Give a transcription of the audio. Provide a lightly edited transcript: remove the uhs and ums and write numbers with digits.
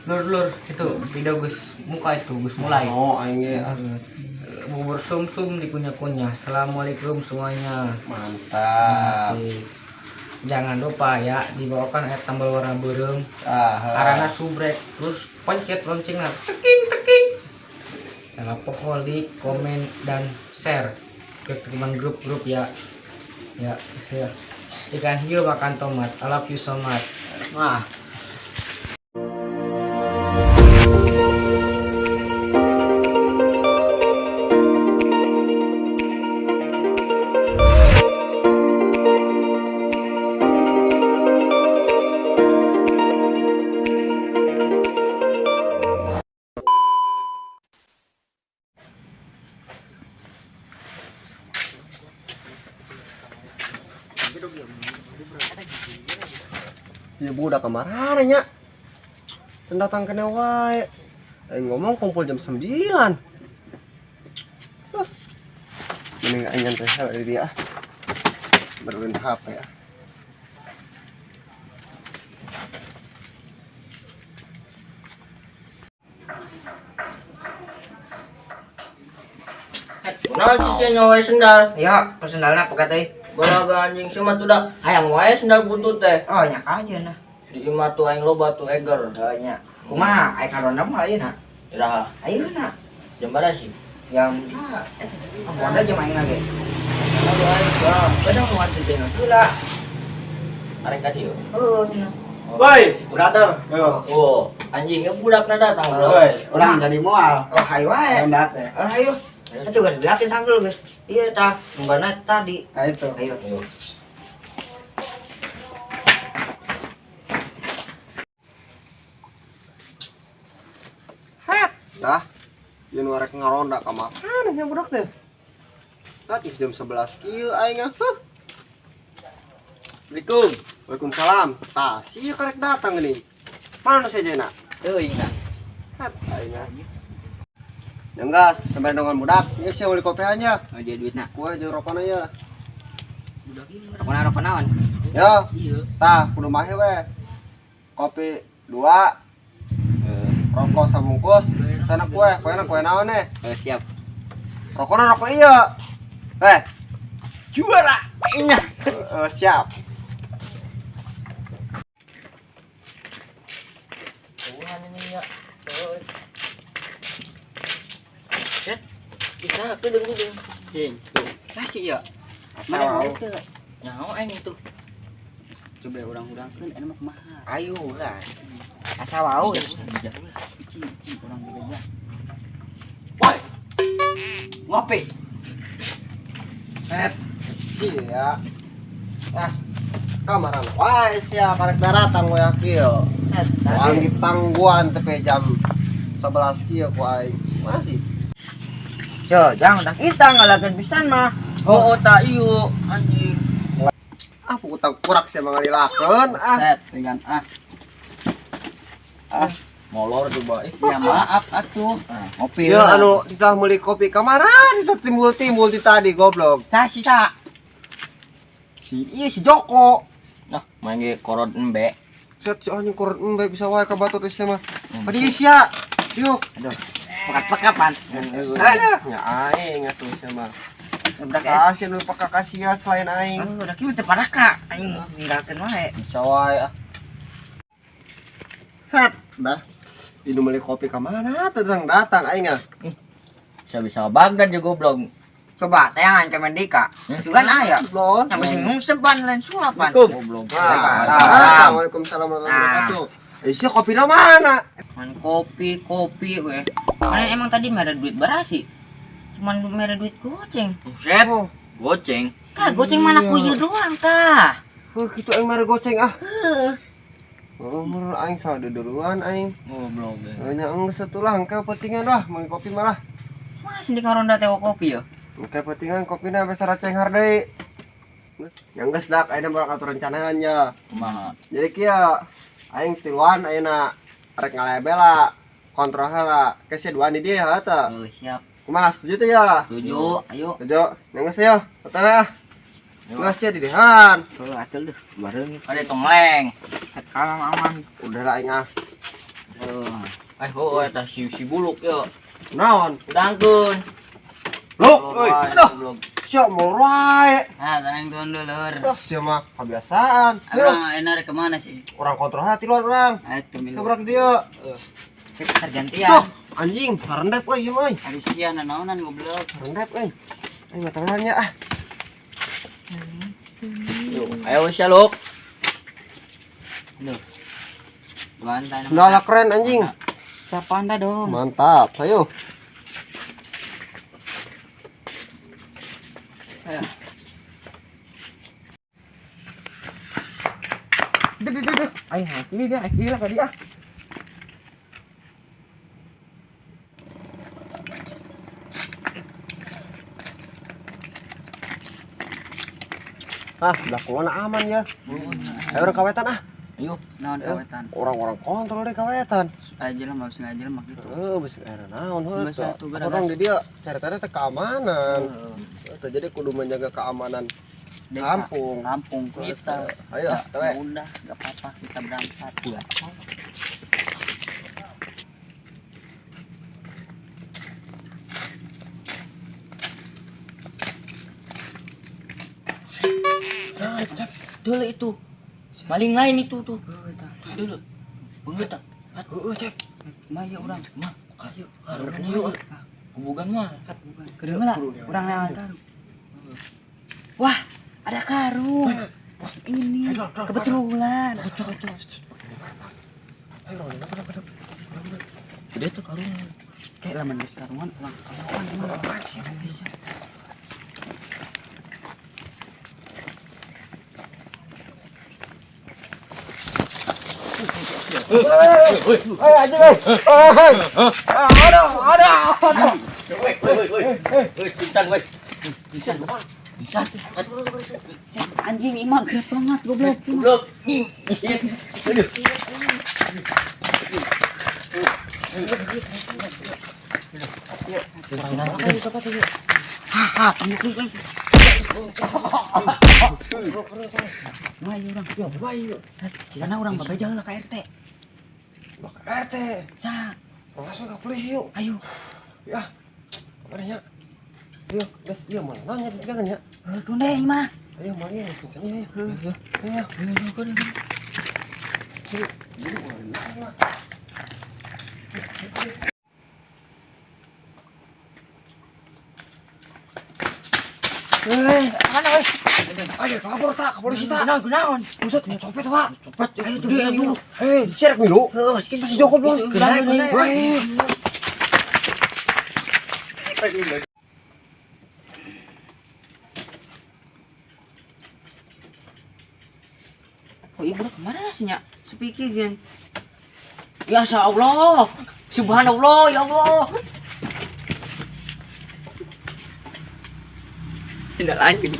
Lur-lur itu video Gus muka itu Gus mulai. Oh, aing ge ah. Bubur sumsum dikunyah-kunyah. Assalamualaikum semuanya. Mantap. Asik. Jangan lupa ya dibawakan air tambal warna beureum. Ah, Arana subrek terus pencet loncengnya teking teking. Jangan lupa like, komen dan share ke teman grup-grup ya. Ya, saya ikan hiu makan tomat. I love you so much. Wah. Ya budak kemana nya? Can datang kena wae. Aing ngomong kumpul jam 9. Huh. Mending aing nyantai heula di dia ah. Beruin HP ah. Nah, si sia nyawa sendal. Ya, sendalna pegat euy. Balaga anjing si mah tuh da hayang wae sendal butut teh. Oh, nya aja nah. Di imah tuh aing loba tuh eger. Oh, nya. Kumaha aya karonda mah ayeuna? Iraha. Ayeuna. Jam berapa sih? Jam ah, jam aing lagi. Aduh aing jam. Kadang nu atuh teh heula. Arek ka dieu. Oh, nya. Woi, brother. Oh, anjing ya budakna datang, bro. Woi, urang jadi moal. Oh, hayu wae. Ronda teh. Oh, hayu. Itu gak dijelasin sambil guys. Iya tah, nunggana tadi. Nah itu. Ayo. Ayo. Het, dah. Ieu nu arek ngaronda ka mana nya budak teh? Tadi jam 11 kieu aing ah. Huh. Assalamualaikum. Waalaikumsalam. Tah, sia karek datang geuning. Mana nu sejena? Teuing dah. Het, aing ah. Yang gas, sampai dongan budak. Ieu sia meuli kopi nya. Oh, dia duitna. Kue jeung rokona ya. Rokona rokona naon? Ya, Iya. tah kudu mahe we. Kopi 2, rokok sabungkus, sana kue, kue na kue naon eh? Siap. Rokona rokok iya. Eh, Juara. Inya. Siap. Tuhan ini ya. Set. Bisa aku deng-deng. Cing, tuh. Kasih ya. Mana Mana teu? Nyaho aing itu. Coba urang-urangkeun anu mah kumaha. Ayo lah. Asa wau. Ici, ici urang bebeja. Woi. Ngopi. Het, sia. Ah, kamaran wae sia karek daratang we kieu. Aing ditangguan tepe jam 11 kieu ku aing. Masih. Jo, jangan dah kita ngalagan pisan mah. Oh, tak iyo anjing. Ah, pukul kurak sia mangalilakeun ah. Set dengan ah. Ah, Molor coba. Eh, ya maaf atuh. Ngopi. Ya anu kita meuli kopi kamaran itu timbul-timbul di tadi goblok. Sa si sa. Si iya si Joko. Nah, main ge korot embe. Set si anjing korot embe bisa wae ka batur teh sia mah. Kadi sia. Yuk. Aduh. Pekat-pekapan. Aduh. Ya aing atuh sia mah. Udah Kasih nu peka kasia selain aing. Oh, udah kieu teu paraka. Aing ninggalkeun wae. Bisa wae ah. Het, dah. Ini meuli kopi ka mana datang datang aing ah. Bisa-bisa Bagdad juga goblok. Coba tayangan ke Merdeka. Juga aya. Blon. Yang masih ngungsepan lain sulapan. Goblok. Ah, Waalaikumsalam warahmatullahi wabarakatuh. Eh, sia kopina mana? Man kopi, kopi we. Mana emang tadi mere duit berasi? Cuman mere duit goceng. Buset. Oh, Goceng. Kah, goceng mana kuyu doang kah? oh gitu aing mere goceng ah. Heuh. Oh, menurut aing salah duluan aing. Goblok. Nya geus satulah engke pentingan lah meuli kopi malah. Mas di ngaronda teh kopi ya. Engke pentingan kopina sampe saracenghar deui. Yang geus dak ayeuna bakal atur rencanaan ya. Kumaha? Jadi kieu aing tiluan ayeuna rek ngalebela kontrol heula. Ke sia duaan di dieu ya teh. Oh, siap. Kumaha setuju teh ya? Setuju. Ayo. Setuju. Yang geus ya. Otw ah. Geus sia di dihan. Tuh atuh duh, bareng Ada tong leng. aman aman. Udah lah aing ah. Tuh. Heueuh eta si si buluk yo. Naon? Udangkeun. Luk, euy. Aduh. Sia mau wae. Ah, tang tuan dulur. Tuh, sia mah kebiasaan. Yuk, Abang enak kemana sih? Orang kontrol hati luar orang. Ah, itu milu. Keberak dia. Kita tergantian. Tuh, anjing, harendep euy ieu mah euy. Ari sia nanaonan goblok. Harendep euy. Aing mah tangannya ah. Yuk, ayo sia luk. Duh. Mantap. Sendal keren anjing. Cap panda dong. Mantap, ayo. Ayo. Duh, duh, duh, duh. Aing hati dia, aing gila tadi ah. Ah, belakungan aman ya. Ayo orang kawetan ah. Ayo. Naon kawetan? Orang-orang kontrol deh kawetan. Aja lah mah sengaja mah gitu. Heeh, bisi era naon heuh. Geus atuh gara Orang di dia cari-cari teh keamanan. Heeh. Teh jadi kudu menjaga keamanan Desa. kampung. Kampung kita. Ayo, Ya, tewe. udah, enggak apa-apa kita berangkat. Nah, dulu itu. Maling lain itu tuh. Dulu. Beungeut tah. Heeh, Cep. Mah ya urang. Mah, kayu. Karunan yuk. Kubugan mah. Kedeung lah, urang neangan karung. Wah, ada karung. Ini kebetulan. Ayo orang kenapa kenapa? Gede tuh karung. Kayak lamun geus karungan urang kawan mah. Eh, anjing, eh. Eh, aduh, aduh, aduh. Woi, woi, woi. Woi, pingsan, woi. Pingsan. Pingsan. Anjing imah gerak banget goblok. Goblok. Aduh. Haha, tunjuk euy. Mah ieu urang. Ya, bae. Karena urang babeja heula ka RT. Ulah ke RT. Sa, Langsung ke polisi yuk. ayo. Ya. Kemana ya? Ayo, guys, iya mana nanya di pegangan ya. Heuh, tunde imah. Ayo, mari ya, pingsan ya. Ayo. Ayo. Ayo. Ayo. Mana weh? Ayo, lapor tak ke polisi tak. Kunaon, kunaon? Buset, copet, Pak. Copet. Ayo tuh, Gede, ayo. aduh. Eh, sirek milu. Heuh, skin Masih joko belum? Kenai, kenai. Weh. Oh, ibu kemana sih nya? Sepiki gen. Ya Allah. Subhanallah, ya Allah. Tidak lanjut.